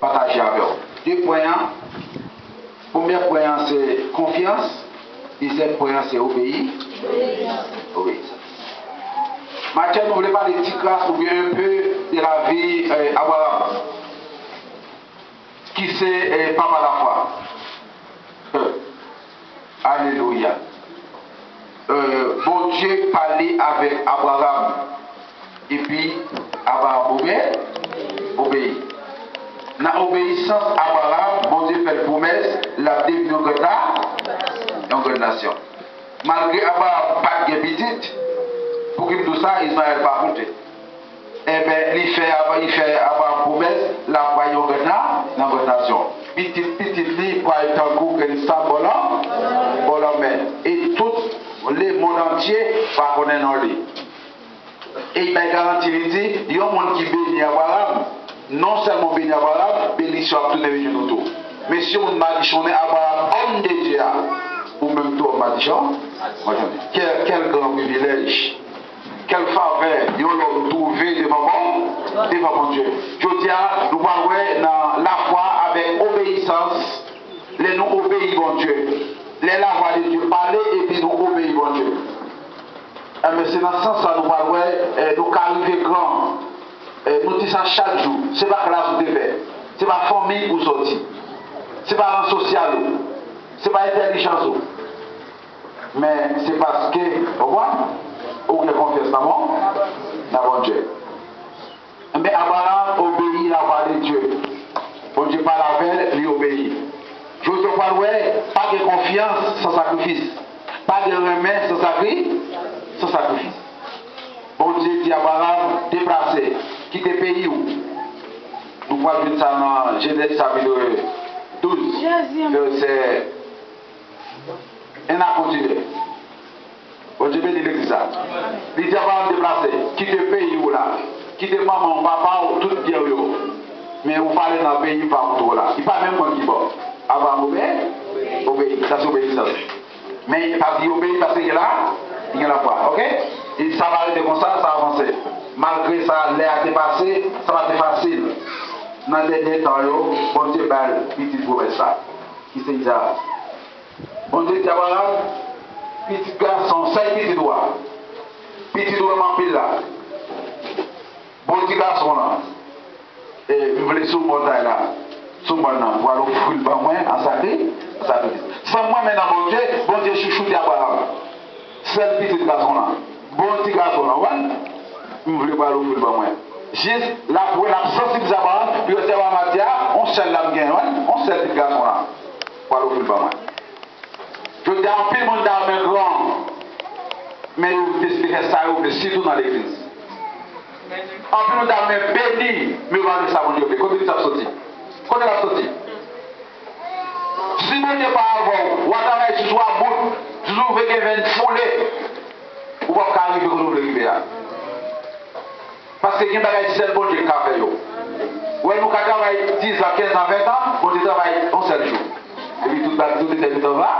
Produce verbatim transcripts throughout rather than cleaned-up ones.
pataje avè w. De pwen an, premye pwen an se konfyans, dezyèm pwen an se obeyi. Obeyisans. Maten, nou vle pale ti kras oubyen un peu de la vie, euh, Abraham, ki se, euh, papa lafwa. Euh, Alelouya. Euh, Bondye pale avèk Abraham. Epi, Abraham obe-, obeyi. Nan obeyisans Abraham, Bondye fè l pwomès, l ap devni yon grann na-, yon grann nasyon. Malgre Abraham pa t gen pitit, pou ki m di w sa, Izmayèl pa konte. Enben, li fè Abra-, li fè Abraham pwomès, l ap bay yon grann na-, yon grann nasyon. Pitit pitit li pral tankou grenn sab bò lan-, bò lanmè. E tout lemonn antye va konnen non li. E li bay garanti, li di, yon moun ki beni Abraham, non sèlman w beni Abraham, benediksyon ap tounen vin jwenn ou tou. Men si yon moun madichonnen Abraham, òm de Dye a, ou menm tou w ap madichon-, madichonnen. Kèl, kèl gran privilèj! Kèl favè yon lòm twouve devan Bon-, devan Bondye. Jodi a, nou pral wè nan lafwa avèk obeyisans, lè nou obeyi Bondye, lè lavwa de Dye pale epi nou obeyi Bondye. Enben, se nan sans sa nou pral wè, eh, nou ka rive gran. Eh, nou di sa chak jou, se pa klas ou te fè, se pa fanmi ou sòti, se pa ran sosyal ou, se pa entèlijans ou. Men se paske, ou konprann? Ou gen konfyans nan Bon-, nan Bondye. Enben, Abraham obeyi lavwa de Dye. Bondye pale avè l, li obeyi. Jodi a, w pral wè, pa gen konfyans san sakrifis. Pa gen renmen san sakri-, san sakrifis. Bondye di Abraham, deplase, kite peyi w. Nou pral jwenn sa nan Jenèz chapit douz, vèsè en a kontinye. Bondye beni legliz la. Li di Abraham deplase, kite peyi w la, kite manman w, papa w, tout byen w yo. Men ou pa ale nan peyi m va montre w la. Li pa menm konn ki bò. Abraham obe-, obeyi. Sa se obeyisans. Men pa di obeyi paske gen la, li gen lafwa. Oke? E sa pa rete konsa, sa avanse. Malgre sa, lè a te pase, sa pa te fasil. Nan dènye tan yo, Bondye ba l pitit pwomès la, ki se Izarak. Bondye di Abraham, pitit gason, sèl pitit ou a, pitit ou renmen anpil la, bon ti gason w lan, e, m vle sou montay la, sou mòn nan, pou w al ofri l ban mwen an sakri-, an sakrifis. San mwen men nan Bondye, Bondye chouchoute Abraham. Sèl pitit gason w lan, bon ti gason w lan, w konprann? M vle pou w al ofri l ban mwen. Jis l ap wè, l ap sansibilize Abraham, pou yo se Abraham ap di a, on sèl la m gen, w konprann? On sèl pitit gason w lan, pou w al ofri l ban mwen. Jodi a, anpil moun ta renmen gran, men yo deside fè sa yo vle, sitou nan legliz. Anpil moun ta renmen beni, men yo pa vle sa Bondye vle. Kote li t ap soti? Kote l ap soti? Si Bondye pa avè w, w a travay sou swa bout, sou veke venn foule, ou p ap ka rive kote w vle rive a. Paske gen bagay sèl Bondye k ka fè yo. Ou wè, nou ka travay diz an, kenz an, ven an, Bondye travay yon sèl jou. Epi tout bagay, tout etènite va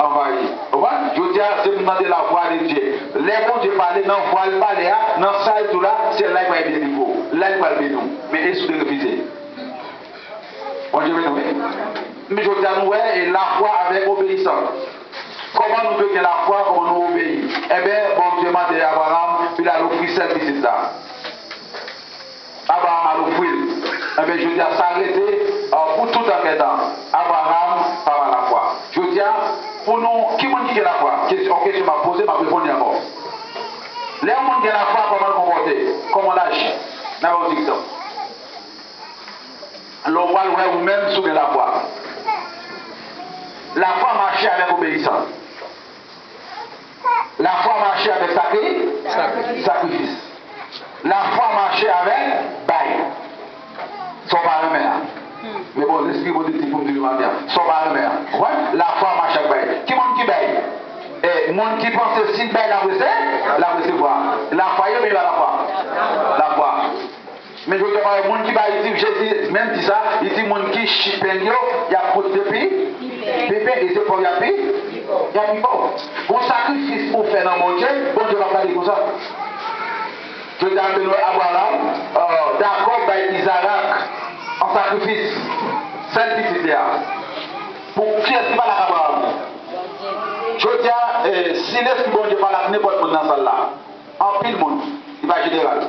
anvayi. Ou konprann? Jodi a, se pou n tande lavwa de Dye. Lè Bondye pale, nan vwa l pale a, nan sa l di w la, se la l pral delivre w, la l pral beni w. Men e si w te refize? Bondye beni w, wi. Men jodi a, nou wè, e lafwa avèk obeyisans. Kòman nou dwe gen lafwa? Kòman nou obeyi? Enben, Bondye mande Abraham pou l al ofri sèl pitit la. Abraham al ofri l. Enben, jodi a, sa rete, euh, pou tout an gen tan. Abraham pa pa lafwa. Jodi a, pou nou, ki moun ki gen lafwa? Kesyon, yon kesyon m ap poze, m ap reponn li ankò. Lè yon moun gen lafwa, kòman l konpòte? Kòman l aji? N a ba w yon ti egzanp. Lè w pral wè ou menm si w gen lafwa. Lafwa mache avèk obeyisans. Lafwa mache avèk sakri-, sakrifis. Lafwa mache avèk bay. Sa w pa renmen an. Men bon, Lespri Bondye di pou m di nou maten an. Sa w pa renmen an. Ou konprann? Lafwa mache ak bay. Ki moun ki bay? E, moun ki panse si l bay, l ap rese-, l ap resevwa. Lafwa ye, men pa lafwa. Lafwa. Men jodi a, pa moun ki bay, li di, Jezi menm di sa, li di moun ki chit peng yo, y ap pote pi, pi peng, e se pòv y ap pi, y ap pi pòv. Gon sakrifis ou fè nan Bondye, Bondye p ap gade konsa. Jodi a, nou wè Abraram, euh, dakò bay Izarak. Sakrifis sèl pitit li a. Pou kiyès ki pale ak Abraram? Jodi a, eh, si Lespri Bondye pale ak nenpòt moun nan sal la, anpil moun, li pa jeneral.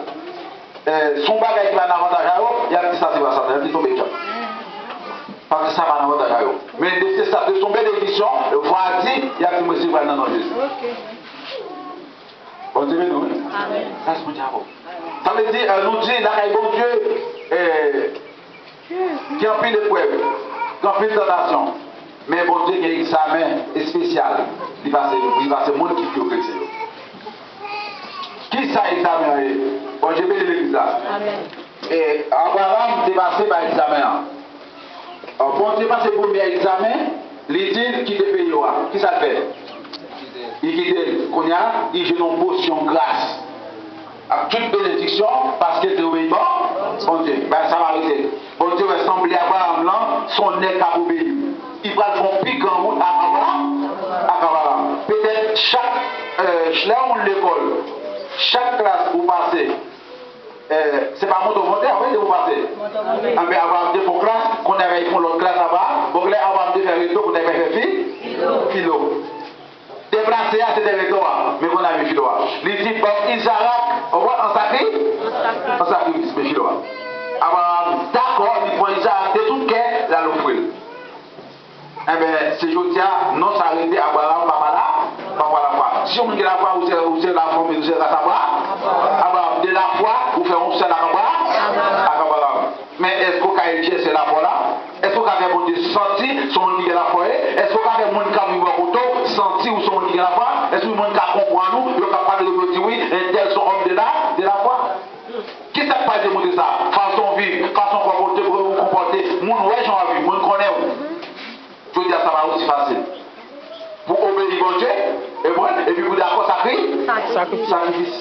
Eh, si yon bagay ki pa nan avantaj a yo, y ap di sa se pa sa, y ap di tonbe djab. Paske sa pa nan avantaj a yo. Men de se sa, de son benediksyon, vwa di, y ap di mwen se vwa nan non Jezi. Bondye beni w, wi. Amèn. Gras Bondye avè w. Sa vle di, eh, nou di lakay Bondye, eh, gen anpil eprèv, gen anpil tantasyon. Men Bondye gen egzamen espesyal li pase, li pase moun ki di yo kretyen yo. Ki sa egzamen an ye? Bondye beni legliz la. Amèn. E Abraram te pase pa egzamen an. Bondye pase premye egzamen, li di l kite peyi w a. Kisa l fè? Li kite l. Kounye a, li jwenn yon pòsyon gras ak tout benediksyon paske l te obeyi Bon-, Bondye. Bagay sa pa rete. Bondye wè sanble Abraram lan, se yon nèg k ap obeyi. Li pral fè yon pi gran wout ak Abraram. Ak Abraram. Petèt chak, eh, lè yon moun lekòl, chak klas ou pase, Eh, se pa moto voltè, wi, ou pase. Anben, Abraram te fè yon klas, kounye a li fè yon lòt klas apa. Bon, lè Abraram te fè reto, kounye a li fè fi-, filo. Deplase a, se te reto a, men kounye a li filo a. Li di, "Ban m Izarak, ou wè, an sakri-, an sakrifis, men filo a." Abraram dakò, li pran Izarak de tout kè, l al ofri l. Enben, se jodi a, non sa rete Abraram, papa la, papa lafwa. Si yon moun gen lafwa, ou se, ou se lafanmi, ou se ras Abra-, Abraram. De lafwa, ou fè yon sèl ak Abra-, ak Abraram. Men èske w ka egzèse lafwa w la? Èske w ka fè Bondye santi se yon moun ki gen lafwa w ye? Èske w ka fè moun k ap viv bò kote w santi ou se yon moun ki gen lafwa? Èske moun ka konprann ou? Yo ka pale de ou, yo di, "Wi, entèl se yon òm de la, de lafwa." Ki sa k pral demontre sa? Fason w viv, fason w konpòte, ou konpòte, moun wè jan w ap viv, moun konnen w. Jodi a, sa pa osi fasil pou obeyi Bondye, e bon, epi pou dakò sakri-, sakrifis.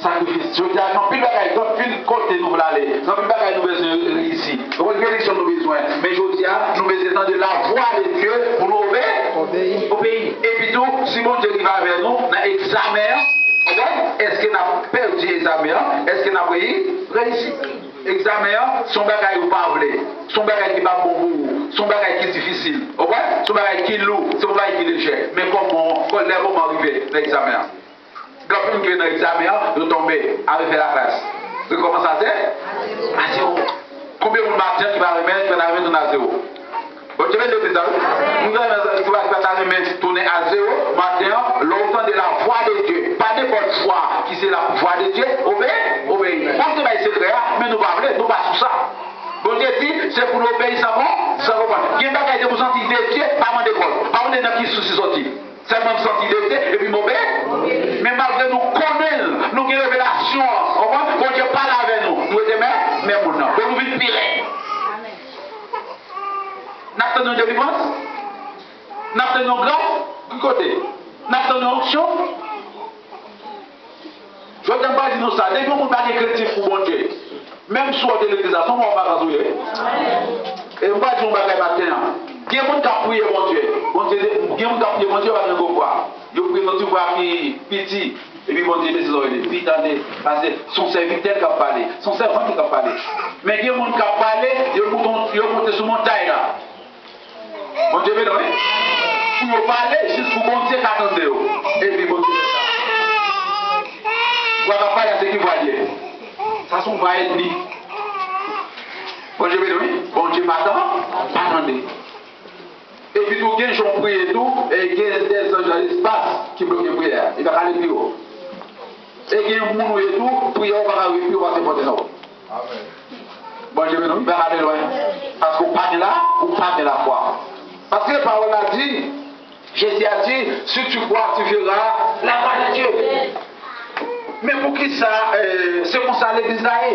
Sakrifis. Jodi a, gen anpil bagay, gen anpil kote nou vle ale, gen anpil bagay nou bezwen reyisi. Gen direksyon nou bezwen. Men jodi a, nou bezwen tande lavwa de Dye pou nou obe-, obeyi. Epi tou, si Bondye rive avè nou nan egzamen an, èske n ap pèdi egzamen an? Èske n ap reyi-, reyisi? Egzamen an, se yon bagay ou pa vle. Se yon bagay ki pa bon pou ou. Se yon bagay ki difisil. Ou konprann? Se yon bagay ki lou. Se yon bagay ki lejè. Men kòman, kò-, lè moman rive nan egzamen an? Gen anpil moun ki rive nan egzamen an, yo tonbe. A refè laklas. Rekòmanse a ze-, a zewo. Konbyen moun maten ki pa renmen, ki pa ta renmen tounen a zewo? Bondye beni legliz la, wi. Nou ta renmen, nou ta renmen tounen a zewo maten an, lè w tande lavwa de Dye. Pa nenpòt vwa ki se lavwa de Dye, obe-, obeyi. Bondye bay sekrè a, men nou pa vle, nou pa sou sa. Bondye di, se pou nou obeyi san kon-, san konprann. Gen bagay depi w santi de Dye, pa mande kò l. Pa mande nan ki sous li soti. Sèlman m santi de Dye, epi m obe-, men malgre nou konnen l, nou gen revelasyon an, konprann? Bondye pale avè nou, nou rete men, men moun nan. Bon, nou vin pi rèd. N ap tann yon delivrans? N ap tann yon gras? Ki kote? N ap tann yon onksyon? Jodi a, m pral di nou sa, depi yon moun pa gen krentif pou Bondye, menm si w te legliz la, se yon mò vakans ou ye. E m pral di yon bagay maten an. Gen moun k ap priye Bondye, Bondye, gen moun k ap priye Bondye, yo pa gen gwo vwa. Yo priye nan ti vwa ki piti, epi Bondye bese zòrèy li, epi tande, paske se yon sèvitè k ap pale, se yon sèvant k ap pale. Men gen moun k ap pale, yo moute, yo moute sou montay la. Bondye beni w, wi. Pou yo pale, jis pou Bondye ka tande yo. Epi Bondye fè sa. Vwa k ap pale a, se ki vwa l ye? Sa se yon vwa ènmi. Bondye beni w, wi. Bondye pa tan-, pa tande. Epi tou, gen jan w priye tou, e gen dèzanj nan lespas ki bloke priyè a. Li pa ka ale pi wo. E gen moun ou ye tou, priyè w pa ka rive pi wo pase pòtè sa w. Bondye beni w, li pa ka ale lwen. Paske ou pa gen la, ou pa gen lafwa. Paske pawòl la di, Jezi a di, "Si tu crois, tu verras la gloire de Dieu." Men poukisa, eh, se konsa legliz la ye?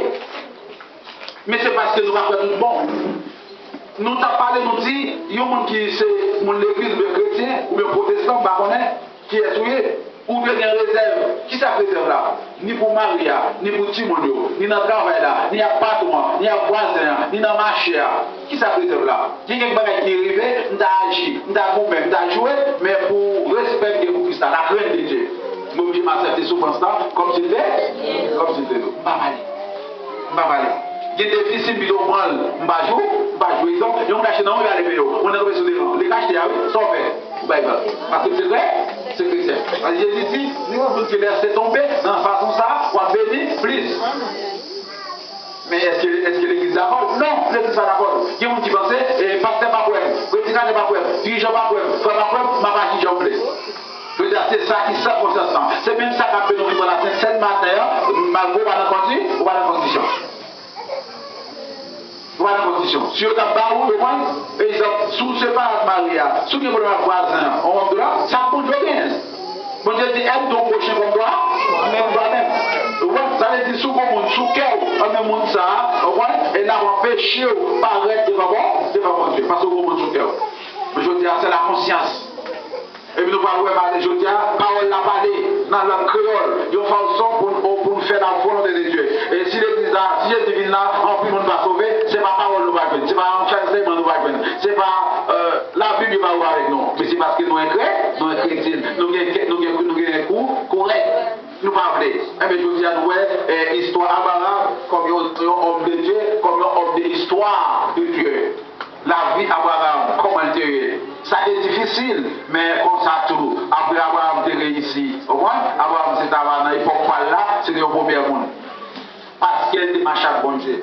Men se paske nou pa kwè tout bon. Nou t ap pale, nou di, yon moun ki se moun legliz, oubyen kretyen, oubyen pwotestan, m pa konnen kiyès ou ye, ou dwe gen rezèv. Kisa k rezèv la? Ni pou mari a, ni pou timoun yo, ni nan travay la, ni ak patwon an, ni ak vwazen an, ni nan mache a. Kisa k rezèv la? Gen kèk bagay ki rive, m ta aji, m ta goumen, m ta joure, men pou respè m gen pou Kris la, la crainte de Dieu, m oblije m aksepte soufrans la kòmsi l te, kòmsi l te nou. M pa pale. M pa pale. Gen defi, si m pito pran l, m pa jwe, m pa jwe egzanp, yon moun achte nan ou, y ale peye w. Ou nan kanpe sou devan. Li ka achte a, wi, sa w fè? Ou bay vag. Paske m se krè, se kretyen. Paske Jezi di, ni yon moun ki lèse tonbe, nan fason sa, w ap beni plis. Men èske, èske legliz dakò? Non, legliz pa dakò. Gen moun ki panse, e, pastè pa kwè m, predikatè pa kwè m, dirijan pa kwè m, frè pa kwè m, m ap aji jan m vle. Jodi a, se sa ki san konsyans lan. Se menm sa k ap beni w ki pran lasent sèn maten an, malgre w pa nan kondi, ou pa nan kondisyon. Ou pa nan kondisyon. Si yo t ap ba ou, yo konn, egzanp, si w separe ak mari a, si w gen pwoblèm ak vwazen an, on wòm dou la, sa k Bondye w genyen? Bondye di, aime ton prochain comme toi, comme toi-même. Ou konprann? Sa vle di, si w gon moun sou kè w, anben moun sa a, ou konprann? E l ap anpeche w parèt devan Bon, devan Bondye, paske w gon moun sou kè w. Men jodi a, se la konsyans. Epi nou pral wè maten jodi a, pawòl la pale nan lang kreyòl, yon fason pou n, pou n fè la volonté de Dieu. E si legliz la, si Jezi vin la, anpil moun pa sove, se pa pawòl nou pral jwenn, se pa yon ansèyman nou pral jwenn, se pa, euh, Labib li pral avèk nou, men se paske nou enkre, nou enkredil, nou gen, nou gen, nou gen kou kòrèk, nou pa vle. Enben, jodi a, nou wè, eh, istwa Abraram kòm yon, yon homme de Dieu, kòm yon homme de histoire de Dieu. Lavi Abraram, kòman l te ye? Sa te difisil, men konsa tou, apre Abraram te reyisi. Ou konprann? Abraram se ta va nan epòk pa l la, se te yon premye moun. Paske l te mache ak Bondye.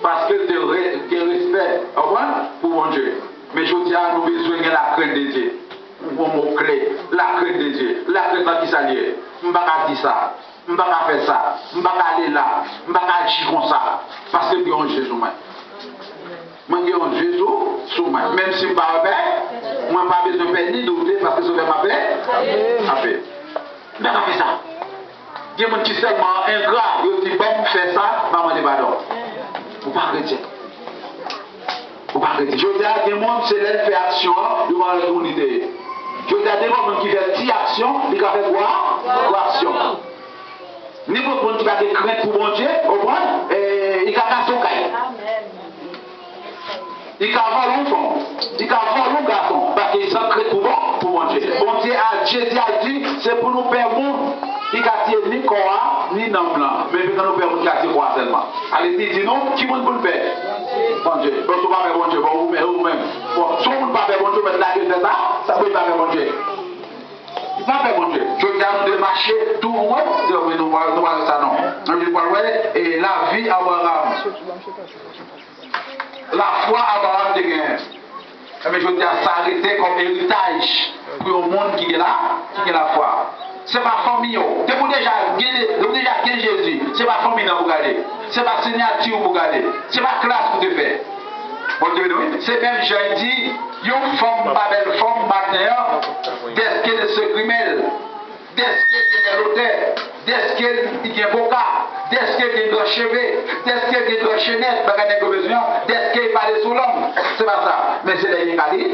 Paske l te re, gen respè, ou konprann? Pou Bondye. Men jodi a, nou bezwen gen la crainte de Dieu. Yon mo kle, la crainte de Dieu. La crainte nan kisa l ye? M pa ka di sa. M pa ka fè sa. M pa ka ale la. M pa ka aji konsa. Paske m gen yon je sou mwen. Mwen gen yon je sou, sou mwen. Menm si m pa wè pè, mwen pa bezwen pè ni doute paske Sovè m ap fè. Ap fè. M pa ka fè sa. Gen moun ki sèlman engra, yo di, "Ban m fè sa, m a mande padon." Ou pa kretyen. Ou pa kretyen. Jodi a, gen moun, se lè l fè aksyon an, yo pa wè ki moun li te ye. Jodi a, devan moun ki fè ti aksyon, li ka fè gwo, gwo aksyon. Nenpòt moun ki pa gen krent pou Bondye, ou konprann, eh, li ka kase yon kay. Li ka vòlè yon fanm. Li ka vòlè yon gason. Paske li san krent pou bon, pou Bondye. Bondye a, Jezi a di, se pou nou pè moun. Li ka tiye ni kò a, ni nanm lan. Men pi kan nou pè moun, li ka tiye kò a sèlman. Ale, li di nou, ki moun pou n pè? Bondye. Bon, si w pa pè Bondye, bon, ou menm, ou menm. Bon, si yon moun pa pè Bondye, ou mèt lage l fè sa, sa pou li pa pè Bondye. Li pa pè Bondye. Jodi a, nou dwe mache tou wòt, nou pral, nou pral wè sa non. Nou pral wè, e lavi Abraram. Lafwa Abraram te genyen. Enben, jodi a, sa rete kòm eritaj pou yon moun ki gen la, ki gen lafwa. Se pa fanmi w. Depi w deja gen, depi w deja gen Jezi, se pa fanmi nan pou gade. Se pa siyati w pou gade. Se pa klas pou te fè. Bondye beni w, wi. Se menm jan l di, yon fanm pa bèl fanm maten an, dèske l se grimèl. Dèske l gen bèl odè, dèske li gen koka, dèske l gen gran cheve, dèske l gen gran chenèt, bagay nèg yo bezwen an, dèske l pale sou lang. Se pa sa. Men se lè l gen kali-,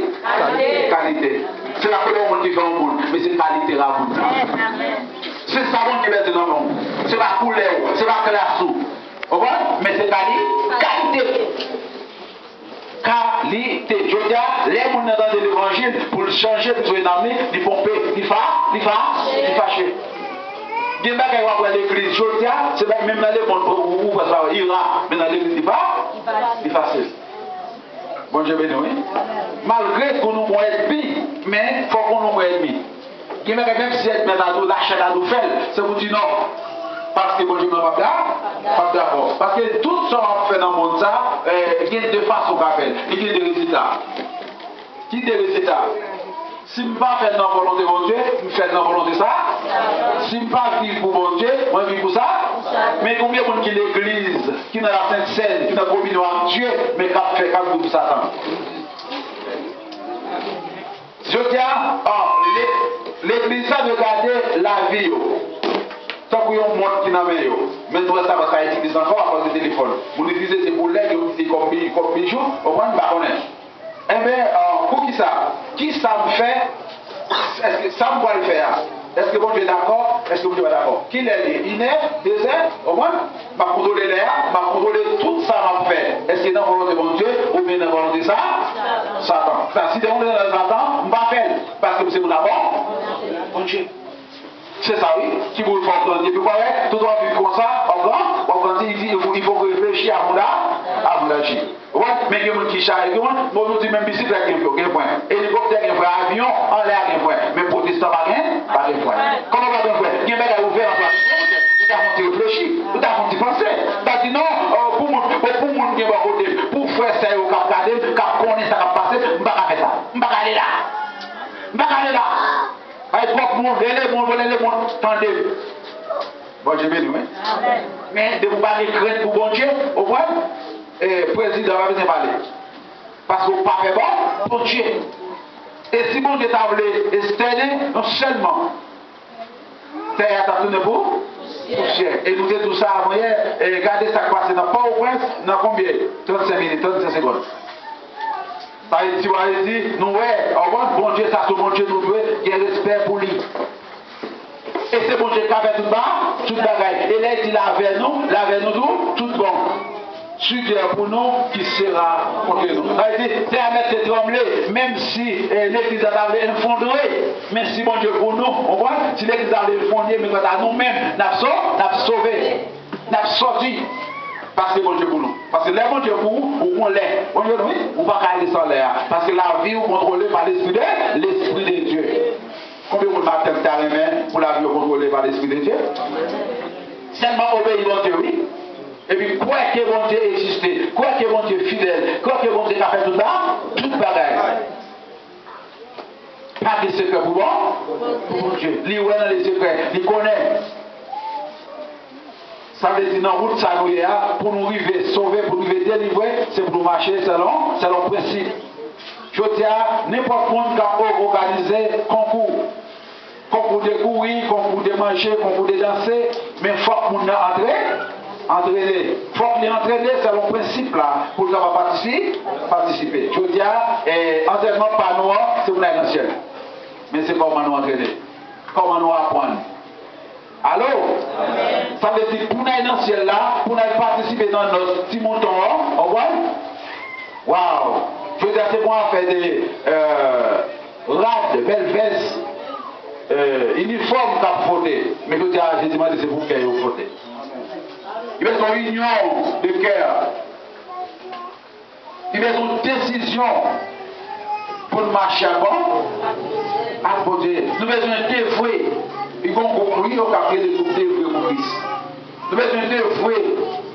kalite. Se pa kote yon moun ki fè yon moun, men se kalite a moun nan. Se sa Bondye bezwen nan men w. Se pa koulè w, se pa klas ou. Ou konprann? Men se kali-, kalite. Kalite. Jodi a, lè moun nan tande levanjil, pou l chanje, pou l sove nanm li, li ponpe, li fa, li fa, li fache. Gen bagay w ap wè legliz jodi a, se pa menm nan lemonn ou, ou, ou pa sa wè, ira, men nan legliz li fa, li fasil. Bondye beni w, wi. Malgre tou nou gon ènmi, men fòk nou gon ènmi. Gen bagay, menm si ènmi an ta di w, lachè ta di w fè l, se pou w di non. Paske Bondye mwen p ap da-, p ap dakò. Paske tout sa w ap fè nan mond sa, eh, gen de fason w ka fè l. Li gen de rezilta. Ki de rezilta? Si m pa fè l nan volonte Bondye, m fè l nan volonte sa. Si m pa viv pou Bondye, mwen viv pou sa. Men konbyen moun ki legliz, ki nan la Sent Sèn, ki nan kominyon ak Dye, men k ap fè, k ap viv pou Satan? Jodi a, ah, le-, legliz la dwe gade lavi yo. Tankou yon mont ki nan men yo. Men nou wè sa pa ka itilize ankò akoz de telefòn. Moun itilize se pou lèg, yo itilize kòm bi-, kòm bijou, ou konprann, m pa konnen. Enben, ah, poukisa? Kisa m fè? Èske sa m pral fè a? Èske Bondye dakò? Èske Bondye pa dakò? Kilè l ye? Inè? Dezè? Ou konprann? M ap kontwole lè a, m ap kontwole tout sa m ap fè. Èske nan volonte Bondye oubyen nan volonte sa? Satan. Sa, si te yon volonte Satan, m pa fè l, paske m se moun a Bon-, Bondye. Se sa wi, ki pou fè w grandi. Epi w pa wè, tout w ap viv konsa, w ap gran-, w ap grandi, li di, il faut, il faut réfléchir à moun a, Angaje. Ou wè? Men gen moun ki chaje, gen moun, bon, nou di menm bisiklèt gen fren, gen fren. Elikoptè gen fren, avyon anlè a gen fren. Men pwotestan pa gen, pa gen fren. Kòman pa gen fren? Gen bagay ouvè nan twa. Ou ta fè yon ti reflechi, ou ta fè yon ti panse. Ou ta di non, oh, pou moun, oh, pou moun gen bò kote m, pou frè sè yo k ap gade m, k ap konnen sa k ap pase m, m pa ka fè sa. M pa ka ale la. M pa ka ale la. Bay twòp moun, rele moun, rele moun, tande. Bondye beni w, wi. Men depi w pa gen krent pou Bondye, ou konprann? E prezidan pa bezwen pale. Paske w pa fè bon Bondye. E si Bondye ta vle estène, non sèlman tè a t ap tounen pou pousyè. E nou te di w sa avan yè, e gade sa k pase nan Pòtoprens, nan konbyen? Trannsenk minit, trannsenk segonn. Sa vle di, sa vle di, nou wè, w konprann, Bondye sa se Bondye nou dwe gen respè pou li. E se Bondye k ka fè tout ba, tout bagay. E lè l di l avè nou, l avè nou tou, tout bon. Si Dieu est pour nous, qui sera contre nous? Sa vle di, tè a mèt se tranble, menm si eh, legliz la ta vle efondre, men si Bondye pou nou, w konprann? Si legliz la vle efondre, men kanta nou menm, n ap so, n ap sove, n ap sòti. Paske Bondye pou nou. Paske lè Bondye pou ou, ou gon lè. Bondye nou, wi, ou pa ka ale san lè a. Paske lavi ou kontwole pa lespri de, lespri de Dye. Konbyen moun maten ki ta renmen pou lavi yo kontwole pa lespri de Dye? Sèlman obeyi Bondye, wi. Epi kwè ke Bondye egziste, kwè ke Bondye fidèl, kwè ke Bondye ka fè tout ba, tout bagay. Pa gen sekrè pou bon, pou Bondye. Li wè nan le sekrè, li konnen. Sa vle di nan wout sa nou ye a, pou nou rive sove, pou nou rive delivre, se pou nou mache selon, selon prensip. Jodi a, nenpòt moun k ap o- òganize konkou, konkou de kouri, konkou de manje, konkou de danse, men fòk moun nan antre, antrene. Fòk li antrene selon prensip la pou l kapab patisi, patisipe. Jodi a, eh, antrènman pa nou an, se pou n al nan syèl. Men se kòman nou antrene, kòman nou aprann. Alo? Sa vle di pou n al nan syèl la, pou n al patisipe nan nòs ti mouton an, w konprann? Waw! Jodi a se pou afè de, euh, rad, bèl vès, euh, inifòm k ap fwote. Men jodi a, Jezi mande se pou kè yo fwote. Li bezwen yon inyon de kè. Li bezwen yon desizyon pou n mache ak bon, ak Bondye. Nou bezwen devwe. Li gen yon gwoup, wi, yo k ap rele gwoup Devwe pou Kris. Nou bezwen devwe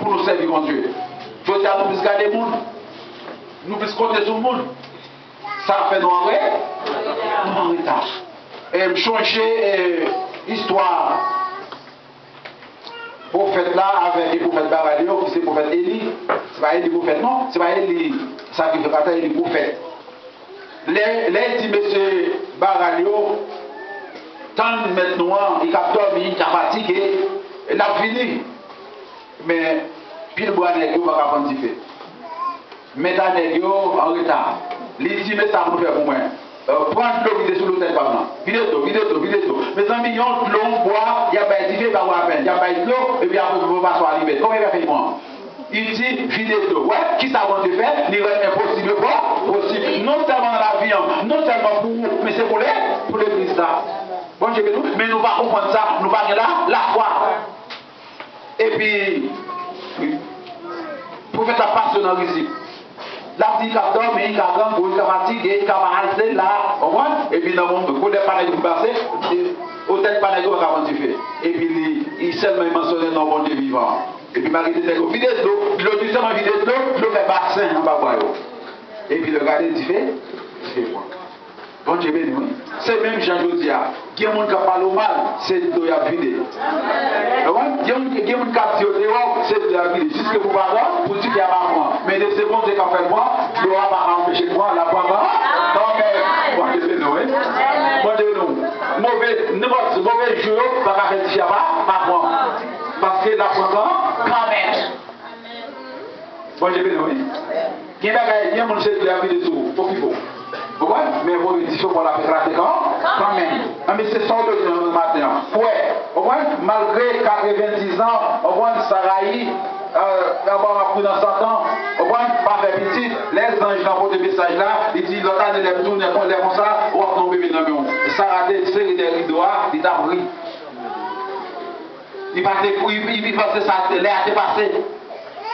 pou nou sèvi Bondye. Jodi a, nou plis gade moun. Nou plis konte sou moun. Sa fè nou an re-, nou an reta. E m chonje, e, istwa pwofèt la avèk pwofèt Baal yo, ki se pwofèt Eli. Se pa Eli pwofèt, non. Se pa Eli sakrifikateur, Eli pwofèt. Lè, lè l di mesye Baal yo, tann mèt nou an, li k ap dòmi, li ka fatige, l ap vini. Men, pil bwa nèg yo pa ka fann dife. Mèt a nèg yo an reta. Li di, men sa pou nou fè pou mwen. Euh, pran dlo vide sou lotèl pa m nan. Vide dlo, vide dlo, vide dlo. Mezanmi, yon dlo, yon bwa, y ap bay dife, pa wè apèn. Y ap bay dlo, epi apre, pou paswa alimen. Kòman y ap fè l pran? Li di, vide dlo. Wè, kisa Bondye fè? Li rann enposib yo po-, posib. Non sèlman nan lavi an, non sèlman pou ou, men se pou le-, pou legliz la. Bondye beni nou, men nou pa konprann sa, nou pa gen la, lafwa. Epi, pwofèt la pase nan rizib. L ap di, li ka dòmi, li ka grangou, li ka fatige, li ka pa al, se la, w konprann? Epi nan moman, kolè pa nèg yo pase, otèl pa nèg yo pa ka pran dife. Epi li, li sèlman li mansyone non Bondye vivan. Epi malgre nèg yo vide dlo, dlo di sèlman vide dlo, dlo fè basen anba bwa yo. Epi lè gade dife, dife pran. Bondye beni w, wi. Se menm jan jodi a. Gen moun k ap pale w mal, se dlo y ap vide. Ou konprann? Gen moun, gen moun k ap di yo deyò, se dlo y ap vide. Jiske pou pa pran, pou di ke y ap pran. Men depi se Bondye k ap fè l pran, dlo a pa ka anpeche l pran, l ap pran kan-, kanmenm. Bondye beni w, wi. Bondye beni w. Move, nenpòt move jou yo pa ka fè dife a pa, pa pran. Paske l ap pran kan-, kanmenm. Bondye beni w, wi. Gen bagay, gen moun se dlo y ap vide sou ou, pou ki fo. Ou konprann? Men voye dife pou l ap eklate kan, kanmenm. Anben, se sa w bezwen nan maten an. Kwè. Ou konprann? Malgre katrevendiz an, ou konprann, sa rayi, euh, anba m ap pri nan Satan, ou konprann, pa fè pitit. Lè zanj lan pote mesaj la, li di, lòt ane, lè m tounen, kon, lè konsa, w ap gen yon bebe nan men w. Sara te sere dèyè rido a, li t ap ri. Li pa te, li, li, li panse sa, lè a te pase.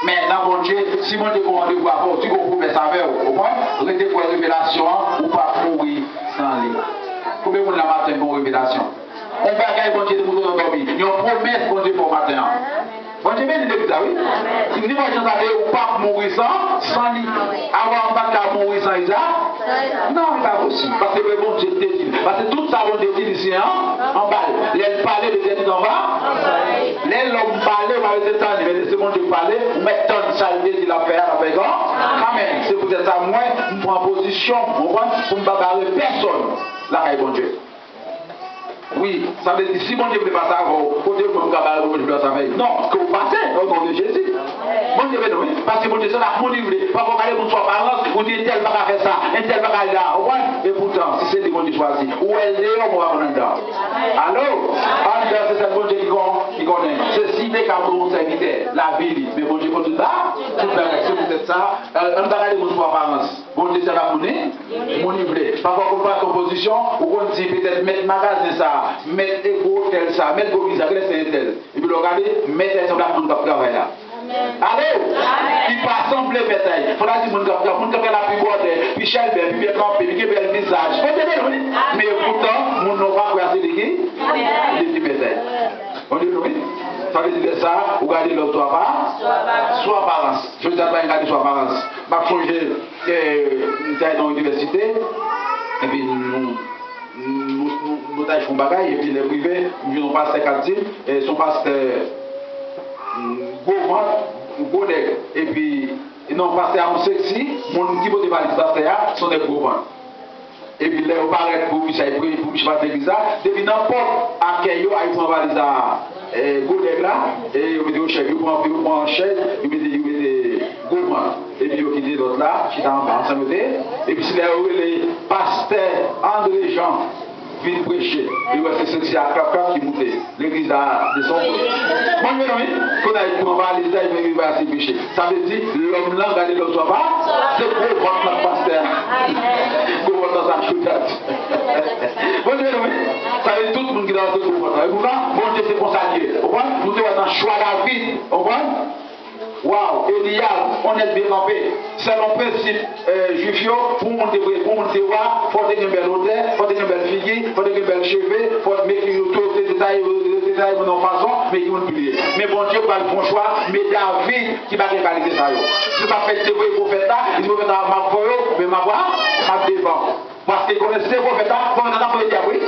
Men nan Bondye, si Bondye gon randevou avè w, si gon pwomès avè w, ou konprann? Rete kwè revelasyon an, ou p ap mouri san li. Konbyen moun la maten gon revelasyon? On bagay Bondye te montre nan dòmi, yon pwomès Bondye fè w maten an. Bondye beni legliz la, wi. Si m di Bondye sa, ou p ap mouri san, san li. Abraram pa t ka mouri san Izaak. Non, li pa posib. Paske se Bondye ki te di l. Paske tout sa Bondye di, li siyen an, anba l. Lè l pale, Letènèl anba. Lè lòm pale, ou pa bezwen tann li. Men lè se Bondye k pale, ou mèt tann sa l te di l ap fè a, l ap fè l. Amèn. Se poutèt sa, mwen, m pran pozisyon m, ou konprann, pou m pa bare pèsonn lakay Bondye. Wi, sa vle di, si Bondye vle pase avè w, kote mwen m ka bare pou Bondye pase avè l? Non, ke w pase, o non de Jezi. Bondye beni w, wi. Paske Bondye se la moun li vle. Pafwa w gade moun sou aparans, ou di entèl pa ka fè sa, entèl pa ka al la, ou konprann? Epoutan, si se li Bondye chwazi, ou wè l deyò, mwen pa konn anndan. Alo? Anndan se sèl Bondye ki kon, ki konnen. Se si te ka pou yon sèvitè, lavi li, men Bondye konn tout ba, tout bagay. Se poutèt sa, ann pa gade moun sou aparans. Bondye se la moun li, moun li vle. Pafwa w konn pran yon pozisyon, ou konn di petèt mèt magazen sa, mèt gwo otèl sa, mèt gwo biznis sa, genlè se entèl. Epi lè w gade, mèt la sanble ak moun k ap travay la. Alo? Li pa sanble mèt la. Fò ta di moun k ap travay, moun k ap travay la pi bwòdè, pi chèlbè, pi byen kanpe, pi gen bèl vizaj. Bondye beni w, wi. Men epoutan, moun nan pa kwè se li ki, li ki mèt la. Bondye beni w, wi. Sa vle di lè sa, ou gade lòt sou apa, sou aparans. Jodi a, pa gade sou aparans. M ap chonje, eh, m te al nan inivèsite, epi nou, nou, nou, nou t al fè yon bagay, epi lè m rive, m jwenn yon pastè k ap di m, eh, se yon pastè, mm, gwo vant, gwo nèg. Epi, non, pastè a yon seksi, moun ki pote valiz pastè a, se yon nèg gwo vant. Epi lè yo parèt pou misye al priye, pou misye pase legliz la, depi nan pòt akèy yo, a yo pran valiz a, eh, gwo nèg la, e yo mete yon chèz, yo pran, yo pran chèz, yo mete, yo mete gwo vant. Epi yo kite lòt la, chita anba, ansanm yo te ye. Epi se lè yo rele pastè André Jean vin preche. Li wè se seksi a klap klap ki moute. Legliz la desonbre. Mwen menm, wi, kounye a, li pran valiz la, li vin, li vin pase preche. Sa vle di, lòm lan, gade lòm sou apa, se gwo vant nan pastè a. Gwo vant nan sa choudad. Bondye, wi. Sa vle di, tout moun ki nan se gwo vant lan. E pou sa, Bondye se konsa li ye. Ou konprann? Nou te wè nan chwa David. Ou konprann? Waw, Eliyab, on nèg byen kanpe. Selon prensip, eh, jwif yo, pou moun te vre, pou moun te wa, fò te gen bèl odè, fò te gen bèl figi, fò te gen bèl cheve, fò te mete yo tou, te detaye, te detaye moun nan fason, men ki moun pi li ye. Men Bondye pral fè yon chwa, men David ki pa gen kalite sa yo. Se sa k fè li te voye pwofèt la, li di pwofèt la, m ap fè yo, men m ap, m ap devan. Paske konnen se pwofèt la, pwofèt la t ap voye dyab, wi.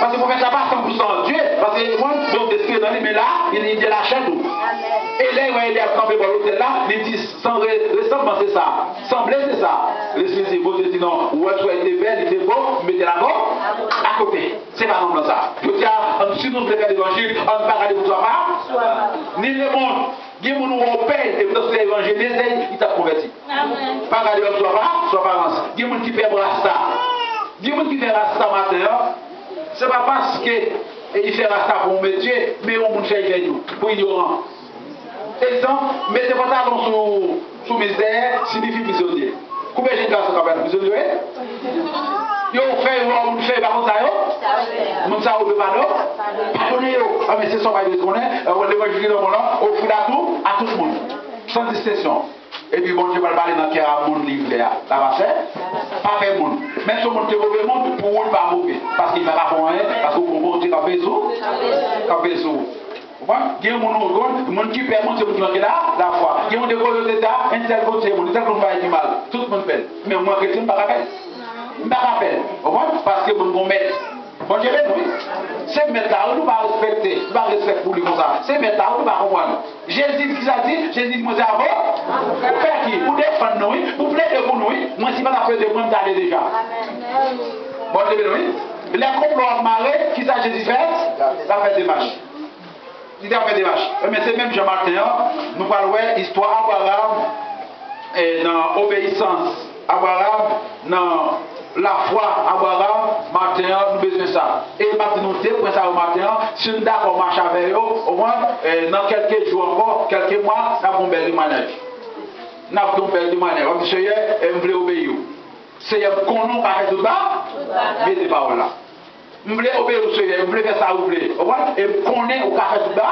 Paske pwofèt la pa san pou san Dye. Paske mwen, bon, Lespri nan li, men la, li, li de lachè tou. E lè l wè Eliyab kanpe bò lotèl la, li di, san re, resanblman se sa. Sanble se sa. Lespri di, Bondye di non, ou wè, swa li te bèl, li te bo, m mete l akote. Se pa nonm lan sa. Jodi a, ann, si nou vle fè levanjil, ann pa gade pou swa pa, ni lemonn. Gen moun ou wè w pè, e poutan si w te evanjelize, li t ap konvèti. Pa gade lòt sou apa, sou aparans. Gen moun ki pè rasta. Gen moun ki fè rasta maten an. Se pa paske e li fè rasta pou yon metye, men yon moun fè li fè tou, pou inyoran. Egzanp, mete pantalon sou, sou mis dèyè, siyifi prizonye. Konbyen jèn gason k ap al prizonye yo ye? Yo fè yo, moun fè yo, pa konn sa yo? Moun sa yo dwe padon? Padone yo. A, men se sa w pa dwe konnen. Levanjil ki nan mwen lan, ofri l a tou, a tout moun. San distenksyon. Epi Bondye pral pale nan kè a moun li vle a. L ap fè? Pa pè moun. Menm si yon moun te move moun, pou ou li pa move. Paske li pa ka fè w anyen, paske ou gon Bondye k ap veye sou, k ap veye sou ou. Ou konprann? Gen moun ou konn, moun ki pè moun, se moun ki manke la, lafwa. Gen moun de kote yo te di, a, entèl konn se moun, entèl konn bagay ki mal. Tout moun pè l. Men mwen kretyen, m pa ka pè l. M pa ka pè l. Ou konprann? Paske moun gon mèt. Bondye beni w, wi. Se mèt la, wi, nou pa respekte. Nou pa respè pou li konsa. Se mèt la, wi, nou pa konprann. Jezi, kisa l di? Jezi di, mwen se avoka. Pou fè ki? Pou defann nou, wi. Pou plede pou nou, wi. Mwen, si pa t ap plede pou mwen, m ta ale deja. Bondye beni w, wi. Lè konplo ap mare, kisa Jezi fè? L ap fè demach. Li t ap fè demach. Ebyen, se menm jan maten an, nou pral wè istwa Abraram, e, nan obeyisans Abraram, nan lafwa Abraram, maten an, nou bezwen sa. E m ap di nou de pwen sa yo maten an, si n dakò mache avè yo, omwen, e, nan kèlke jou ankò, kèlke mwa, n ap gen yon bèl temwayaj. N ap gen yon bèl temwayaj. W ap di, Seyè, e, m vle obeyi w. Seyè, m konnen w ka fè tout ba, mete pawòl la. M vle obeyi w, Senyè, m vle fè sa ou vle. Ou konprann? E m konnen ou ka fè tout ba,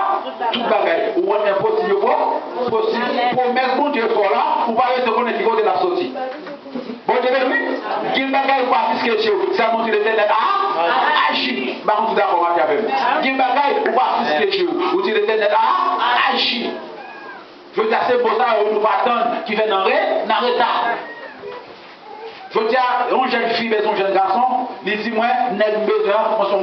tout bagay. Ou rann enposib yo po-, posib. Pwomès Bondye fè w la, ou pa bezwen konnen ki kote l ap soti. Bondye beni wi. Gen bagay ou pa fiske je w. Sèlman w di Letènèl a aji. M pa konn si w dakò maten avè m. Gen bagay ou pa fiske je w. Ou di Letènèl a aji. Jodi a se mo sa yo nou pa tann ki fè n an re-, n an reta. Jodi a, yon jèn fi bezwen yon jèn gason, li di mwen, nèg m bezwen an, mwen se yon